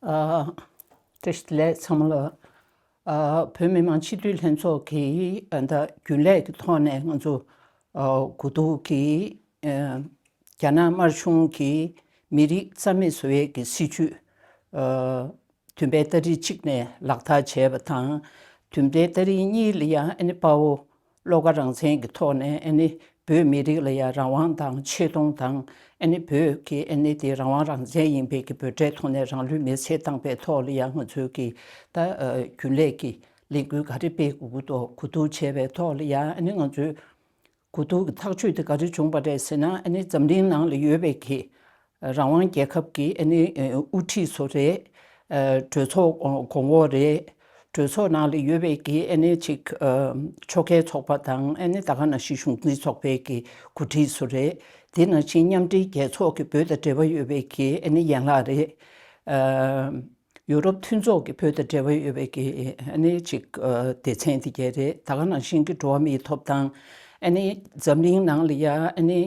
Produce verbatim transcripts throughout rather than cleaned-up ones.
ཨ། བཀྲ་ཤིས་བདེ་ལེགས་ཚང་མ་ལ། ཨ། བོད་མི་མང་སྤྱི་འཐུས་ལྷན་ཚོགས་ཀྱིས་ཨ་ད་རྒྱུན་ལས་ཀྱི་ཐོག་ནས་ང་ཚོ་ཨ་དགུ་ཐུག་གིས་ཨ་རྒྱ་ནག་དམར་གཞུང་གིས་མི་རིགས་རྩ་མེད་བཟོ་ཡས་ཀྱི་སྲིད་ཇུས་ཨ་བདུན་པའི་ཏ་རིག་གཅིག་ནས་ལག་བསྟར་བྱས་པ་དང་། བདུན་པའི་ཏ་རིག་གཉིས་ལ་ཡང་ཨ་ནི་དཔའ་བོ་བློ་དགའ་རང་བཙན་གྱི་ཐོག་ནས་ཨ་ནི་བོད་མི་རིགས་ལ་ཡང་རང་དབང་དང་ཆེ་མཐོང་དང་། ཨ་ནི་བོད་ཀྱི་ཨ་ནི་དེ་རང་དབང་རང་བཙན་ཡིན་པའི་གི་འབོད་སྒྲའི་ཐོག་ནས་རང་ལུས་མེར་སྲེག་བཏང་པའི་ཐོག་ལ་ཡང་ང་ཚོས་ཀྱི་ད་ཨ་རྒྱུན་ལས་ཀྱི་ལས་འགུལ་ག་རེ་སྤེལ་དགོས་ཀྱི་འདུག་གོ་བསྡུར་བྱས་པའི་ཐོག་ལ་ཡང་ཨ་ནི་ང་ཚོས་གོ་བསྡུར་གྱི་ཐག་གཅོད་དེ་ག་རེ་བྱུང་པ་རེད་ཟེར་ན། ཨ་ནི་འཛམ་གླིང་ནང་ལ་ཡོད་པའི་གི་རང་དབང་རྒྱལ་ཁབ་ཀྱི་ཨ་ནི་དབུ་ཁྲིད་ཚོ་རེད། གྲོས་ཚོགས་གོང་འོག་རེད། གྲོས་ཚོགས་ནང་ལ་ཡོད་པའི་གི་ཨ་ནི་ཅིག་ཨ་ཕྱོགས་འགལ་ཚོགས་པ་དང་། ཨ་ནི་ད་ག་ནང་བཞིན་གཞུང་འཛིན་ཚོགས་པའི་གི་འགོ་ཁྲིད་ཚོ་རེད། དེ་ནང་བཞིན་མཉམ་འབྲེལ་རྒྱལ་ཚོགས་ཀྱི་བོད་དང་འབྲེལ་བ་ཡོད་པའི་གི་ཨ་ནི་ཡན་ལག་རེད། ཨ་ཡུ་རོབ་མཐུན་ཚོགས་ཀྱི་བོད་དང་འབྲེལ་བ་ཡོད་པའི་གི་ཨ་ནི་ཅིག་ཨ་སྡེ་ཚན་དེ་གས་རེད། ད་ག་ནང་བཞིན་གི་འགྲོ་བ་མིའི་ཐོབ་ཐང་། ཨ་ནི་འཛམ་གླིང་ནང་ལ་ཡ་ཨ་ནི་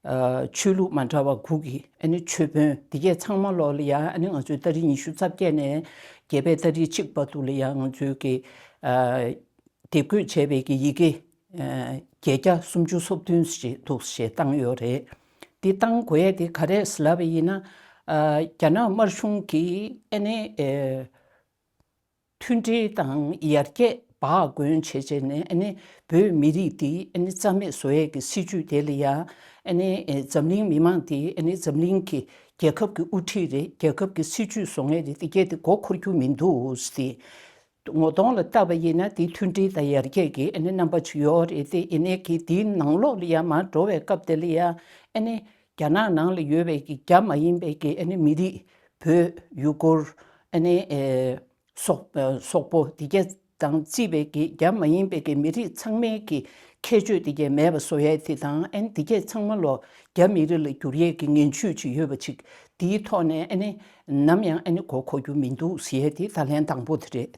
ཨ་ཆོས་ལུགས་མ་འདྲ་བ་དགུ་གི་ཨ་ནི་ཆོས་དཔོན་དེ་གས་ཚང་མ་ལོག་ལ་ཡ་ཨ་ནི་ང་ཚོའི་ཏ་རིག་ཉི་ཤུ་རྩ་བརྒྱད་ནས་བརྒྱད་པའི་ཏ་རིག་གཅིག་བར་དུ་ལ་ཡ་ང་ཚོའི་གི་ཨ་དེབ་འགོད་བྱས་པའི་གི་ཡི་གེ་ཨ་བརྒྱད་བརྒྱ་སུམ་ཅུ་སོ་བདུན་ཞིག་འདུག་ཞེས་བཏང་ཡོད་རེད། འདི་བཏང་དགོས་ཡས་དེ་ག་རེ་ལབ་པ་ཡིན་ན། ཨ་རྒྱ་ནག་དམར་གཞུང་གིས་ཨ་ནི་ཨ་མཐུན་སྒྲིལ་དང་ཡར་རྒྱས་འབག་དགོས་བྱས་བྱས་ནས། ཨ་ནི་བོད་མི་རིགས་འདི་ཨ་ནི་རྩ་མེད་བཟོ་ཡས་ཀྱི་སྲིད་ཇུས་དེ་ལ་ཡ་ཨ་ནི་འཛམ་གླིང་མི་མང་འདི་ཨ་ནི་འཛམ་གླིང་གི་རྒྱལ་ཁབ་ཀྱི་དབུ་ཁྲིད་རེད། རྒྱལ་ཁབ་ཀྱི་སྲིད་ཇུས་བཟོ་མཁན་རེད། དེ་གས་དེ་མགོ་འཁོར་རྒྱུ་མི་འདུག་ཟེར། ངོ་གདོང་ལ་བལྟས་པ་ཡིན་ན་དེ་མཐུན་སྒྲིལ་དང་ཡར་རྒྱས་ཀྱི་ཨ་ནི་རྣམ་པ་ཅིག་ཡོད་རེད་དེ། ཡིན་ནའི་གི་དེའི་ནང་ལོགས་ལ་ཡ་མར་འགྲོ་བའི་སྐབས་དེ་ལ་ཡ་ཨ་ནི་རྒྱ་ནག་ནང་ལ་ཡོད་པའི་གི་རྒྱ་མ་ཡིན་པའི་གི་ཨ་ནི་མི་རིགས། བོད། ཡུ་གུར། ཨ་ནི་ཨེ་སོག་ཨེ་སོག་པོ་དེ་གས་དང་བརྩིས་པའི་གི་རྒྱ་མ་ཡིན་པའི་གི་མི་རིགས་ཚང་མའི་གི་ཁྱད་ཆོས་དེ་གས་མེད་པ་བཟོ་ཡས་དེ་དང་། ཨ་ནི་དེ་གས་ཚང་མ་ལོག་རྒྱ་མི་རིགས་ལ་བསྒྱུར་ཡས་ཀྱི་ངན་ཇུས་ཅིག་ཡོད་པ་ཅིག་དེའི་ཐོག་ནས་ཨ་ནི་ནམ་ཡང་ཨ་ནི་མགོ་འཁོར་རྒྱུ་མི་འདུག་ཟེར་ཡས་དེ་ད་ལན་དང་པོ་དེ་རེད།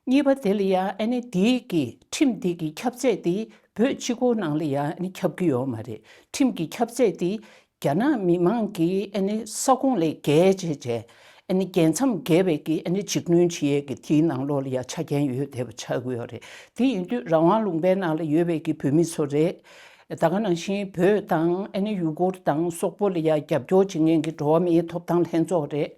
གཉིས་པ་དེ་ལ་ཡ་ཨ་ནི་དེའི་གི་ཁྲིམས་དེ་གི་ཁྱབ་ཚད་དེ་བོད་གཅིག་པོ་ནང་ལ་ཡ་ཨ་ནི་ཁྱབ་ཀྱི་ཡོད་མ་རེད། ཁྲིམས་ཀྱི་ཁྱབ་ཚད་དེ་རྒྱ་ནག་མི་མང་གིས་ཨ་ནི་ས་ཁོངས་ལས་བརྒལ་བྱས་བྱས་ཨ་ནི་རྒྱལ་མཚམས་བརྒལ་བའི་གི་ཨ་ནི་འཇིགས་སྣོན་བྱེད་ཡས་ཀྱི་དེའི་ནང་ལོགས་ལ་ཡ་ཆ་རྐྱེན་ཡོད་བསྡད་པ་ཆགས་ཀྱི་ཡོད་རེད། དེ་ཡིན་དུས་རང་དབང་ལུང་པའི་ནང་ལ་ཡོད་པའི་གི་བོད་མི་ཚོ་རེད། ད་ག་ནང་བཞིན་བོད་དང་ཨ་ནི་ཡུ་གུར་དང་སོག་པོ་ལ་ཡ་རྒྱབ་སྐྱོར་བྱེད་མཁན་གྱི་འགྲོ་བ་མིའི་ཐོབ་ཐང་ལྷན་ཚོགས་རེད།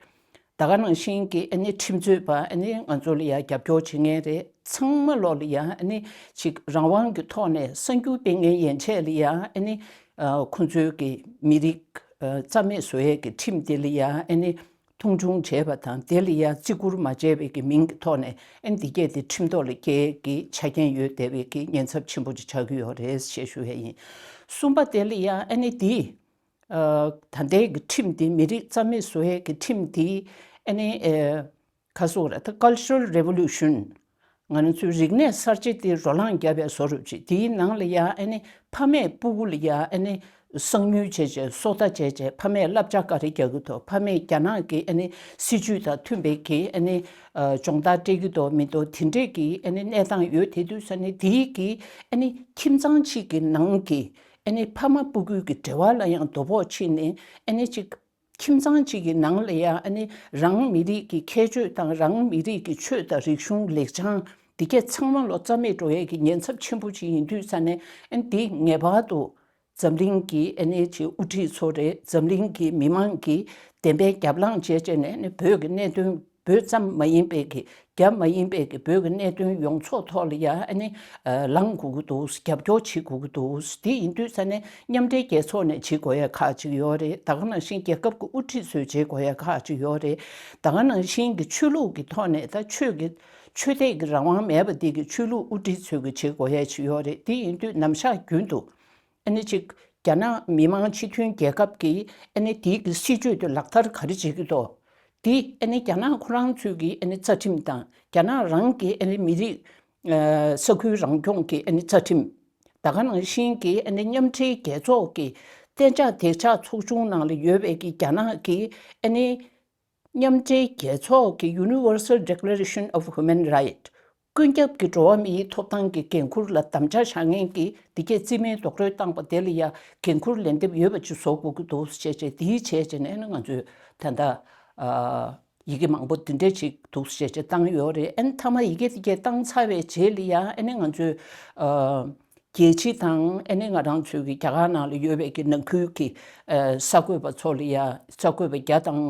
ད་ག་ནང་བཞིན་གྱི་ཨ་ནི་ཁྲིམས་རྩོད་པ་ཨ་ནི་ང་ཚོ་ལ་ཡ་རྒྱབ་སྐྱོར་བྱེད་མཁན་རེད། ཚང་མ་ལོག་ལ་ཡ་ཨ་ནི་ཅིག་རང་དབང་གི་ཐོག་ནས་གསར་འགྱུར་སྤེལ་མཁན་ཡན་ཆད་ལ་ཡ་ཨ་ནི་ཨ་ཁོང་ཚོའི་གི་མི་རིགས་ཨ་རྩ་མེད་བཟོ་ཡས་ཀྱི་ཁྲིམས་དེ་ལ་ཡ་ཨ་ནི་མཐོང་ཆུང་བྱས་པ་དང་། དེ་ལ་ཡ་བརྩི་བཀུར་མ་བྱས་པའི་གི་མིང་གི་ཐོག་ནས་ཨ་ནི་འདི་གས་དེ་ཁྲིམས་ཐོག་ལ་སྐྱེལ་གྱི་ཆ་རྐྱེན་ཡོད་བསྡད་པའི་གི་ཉེན་ཚབས་ཆེན་པོ་ཅིག་ཆགས་ཀྱི་ཡོད་རེད་ཞེས་ཞུ་ཡས་ཡིན། གསུམ་པ་དེ་ལ་ཡ་ཨ་ནི་འདི་ཨ་ད་ལྟའི་གི་ཁྲིམས་འདི། མི་རིགས་རྩ་མེད་བཟོ་ཡས་ཀྱི་ཁྲིམས་འདི་ཨ་ནི་ཨ་ག་སོགས་ར་ད་Cultural Revolution། ང་རང་ཚོའི་རིག་གནས་གསར་བརྗེ་དེ་རོ་ལངས་བརྒྱབ་པའི་བཟོ་འདྲ་ཅིག་དེའི་ནང་ལ་ཡ་ཨ་ནི་ཕ་མས་སྤུ་གུ་ལ་ཡ་ཨ་ནི་གསང་ཉུལ་བྱས་བྱས། སོ་ལྟ་བྱས་བྱས། ཕ་མས་བསླབ་བྱ་ག་རེ་རྒྱག་གི་འདུག་ཕ་མས་རྒྱ་ནག་གི་ཨ་ནི་སྲིད་ཇུས་དང་མཐུན་པའི་གི་ཨ་ནི་ཨ་སྦྱོང་བརྡར་སྤྲད་ཀྱི་འདུག་མི་འདུག་དེ་འདྲས་ཀྱི་ཨ་ནི་གནས་སྟངས་ཡོད། དེ་དུས་ས་ནས་དེའི་གི་ཨ་ནི་ཁྱིམ་ཚང་གཅིག་གི་ནང་གི་ཨ་ནི་ཕ་མ་སྤུ་གུའི་གི་འབྲེལ་བ་ལ་ཡང་དོ་ཕོག་ཕྱིན་ནས་ཨ་ནི་ཅིག་ཁྱིམ་ཚང་གཅིག་གི་ནང་ལ་ཡང་ཨ་ནི་རང་མི་རིགས་ཀྱི་ཁྱད་ཆོས་དང་། རང་མི་རིགས་ཀྱི་ཆོས་དང་རིག་གཞུང་། ལེགས་བྱང་འདི་གས་ཚང་མ་ལོ་རྩ་མེད་འགྲོ་ཡས་ཀྱི་ཉེན་ཚབས་ཆེན་པོ་ཅིག་ཡིན་དུས་ས་ནས། ཨ་ནི་འདི་ངེས་པར་དུ་འཛམ་གླིང་གི་ཨ་ནི་ཅིག་དབུ་ཁྲིད་ཚོ་རེད། འཛམ་གླིང་གི་མི་མང་གིས་བདེན་པའི་རྒྱབ་ལངས་བྱས་བྱས་ནས། ཨ་ནི་བོད་ཀྱི་གནད་དོན། བོད་ཙམ་མ་ཡིན་པའི་གི། རྒྱ་མ་ཡིན་པའི་གི་བོད་ཀྱི་གནད་དོན་ཡོངས་རྫོགས་ཐོག་ལ་ཡ་ཨ་ནི་ཨ་ལངས་དགོས་ཀྱི་འདུག་རྒྱབ་སྐྱོར་བྱེད་དགོས་ཀྱི་འདུག་དེ་ཡིན་དུས་ས་ནས་མཉམ་འབྲེལ་རྒྱལ་ཚོགས་ནས་བྱེད་དགོས་ཡ་ཁག་ཅིག་ཡོད་རེད། ད་ག་ནང་བཞིན་རྒྱལ་ཁབ་ཀྱི་དབུ་ཁྲིད་ཚོས་བྱེད་དགོས་ཡ་ཁག་ཅིག་ཡོད་རེད། ད་ག་ནང་བཞིན་གྱི་ཆོས་ལུགས་ཀྱི་ཐོག་ནས། ད་ཆོས་ཀྱི་ཆོས་དད་ཀྱི་རང་དབང་མེད་པ་འདི་གི་ཆོས་ལུགས་དབུ་ཁྲིད་ཚོས་ཀྱི་བྱེད་དགོས་ཡ་ཅིག་ཡོད་རེད། དེ་ཡིན་དུས་ནམ་ཞག་རྒྱུན་དུ་ཨ་ནི་ཅིག་རྒྱ་ནག་མི་དམངས་སྤྱི་མཐུན་རྒྱལ་ཁབ་ཀྱིས་ཨ་ནི་དེའི་གི་སྲིད་ཇུས་དེ་ལག་བསྟར་ག་རེ་བྱེད་ཀྱི་འདུག་དེ་ཨ་ནི་རྒྱ་ནག་ཁོ་རང་ཚོའི་གི་ཨ་ནི་རྩ་ཁྲིམས་དང་། རྒྱ་ནག་རང་གི་ཨ་ནི་མི་རིགས་ཨ་ས་ཁུལ་རང་སྐྱོང་གི་ཨ་ནི་རྩ་ཁྲིམས། ད་ག་ནང་བཞིན་གྱི་ཨ་ནི་མཉམ་འབྲེལ་རྒྱལ་ཚོགས་ཀྱི་གཏན་འཇགས་བདེ་འཇགས་ཚོགས་ཆུང་ནང་ལ་ཡོད་པའི་གི་རྒྱ་ནག་གི་ཨ་ནི་མཉམ་འབྲེལ་རྒྱལ་ཚོགས་ཀྱི་Universal Declaration of Human Right། ཀུན་ཁྱབ་ཀྱི་འགྲོ་བ་མིའི་ཐོབ་ཐང་གི་འགན་ཁུར་ལ་དམ་བཅའ་བཞག་མཁན་གྱི་འདི་གས་རྩིས་མེད་རྡོག་རོལ་བཏང་པ་དེ་ལ་ཡ་འགན་ཁུར་ལན་འདེབས་ཡོད་པ་ཅིག་བཟོ་དགོས་ཀྱི་འདུག་ཅེས་བྱས། དེའི་བྱས་བྱས་ནས་ཨ་ནི་ང་ཚོས་ད་ལྟ་ཨ་ ཡི་གེ་མང་པོ་འདི་འདྲ་ཅིག་འདུག་ཟེར་བྱས་བཏང་ཡོད་རེད། ཨ་ནི་མཐའ་མ་ཡི་གེ་དེ་གས་བཏང་ཚར་བའི་རྗེས་ལ་ཡ་ཨ་ནི་ང་ཚོས་ཨ་རྒྱལ་སྤྱི་དང་ཨ་ནི་ང་རང་ཚོའི་གི་རྒྱ་གར་ནང་ལ་ཡོད་པའི་གི་ནང་ཁུལ་གྱི་ཨ་གསར་འགོད་པ་ཚོ་ལ་ཡ་གསར་འགོད་པ་བརྒྱ་དང་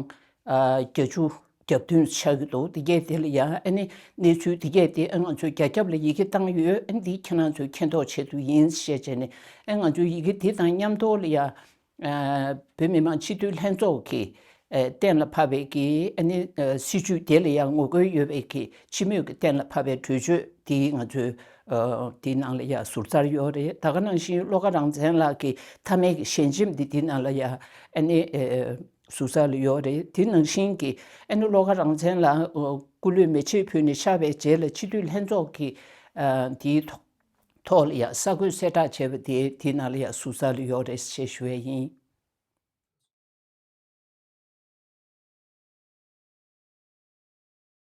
ཨ་བརྒྱད་ཅུ་གྱ་བདུན་ཆགས་ཀྱི་འདུག་དེ་གས་དེ་ལ་ཡ་ཨ་ནི་གནས་ཚུལ་དེ་གས་དེ་ཨ་ང་ཚོའི་རྒྱ་ཁྱབ་ལ་ཡི་གེ་བཏང་ཡོད། ཨ་ནི་འདི་ཁྱེད་རང་ཚོས་མཁྱེན་རྟོགས་ཆེད་དུ་ཡིན་ཞེས་བྱས་ནས་ཨ་ང་ཚོའི་ཡི་གེ་དེ་དང་མཉམ་དུ་ལ་ཡ། ཨ་བོད་མི་མང་སྤྱི་འཐུས་ལྷན་ཚོགས་ཀྱིས་ཨ་གཏན་ལ་ཕབ་པའི་གི་ཨ་ནི་ཨ་སྲིད་བྱུས་དེ་ལ་ཡང་ངོ་རྒོལ་ཡོད་པའི་གི་སྤྱི་མོས་ཀྱི་གཏན་ལ་ཕབ་པའི་གྲོས་ཆོད་དེ་ང་ཚོའི་ཨ་དེའི་ནང་ལ་ཡང་ཟུར་ཟ་ཡོད་རེད། ད་ག་ནང་བཞིན་བློ་དགའ་རང་བཙན་ལགས་ཀྱི་མཐའ་མའི་གི་ཞལ་ཆེམས་འདི་དེའི་ནང་ལ་ཡང་ཨ་ནི་ཨ་ཟུར་ཟ་ཡོད་རེད། དེ་ནང་བཞིན་གྱི་ཨ་ནི་བློ་དགའ་རང་བཙན་ལགས་ཨ་སྐུ་ལུས་མེ་མཆོད་ཕུལ་ནས་གཤེགས་པའི་རྗེས་ལ་སྤྱི་འཐུས་ལྷན་ཚོགས་ཀྱི་ཨ་དེའི་ཐོག་ཐོག་ལ་ཡང་གསར་འགོད་གསལ་བསྒྲགས་བྱས་པ་དེ་དེའི་ནང་ལ་ཡང་ཟུར་ཟ་ཡོད་རེད་ཞེས་ཞུ་བ་ཡིན།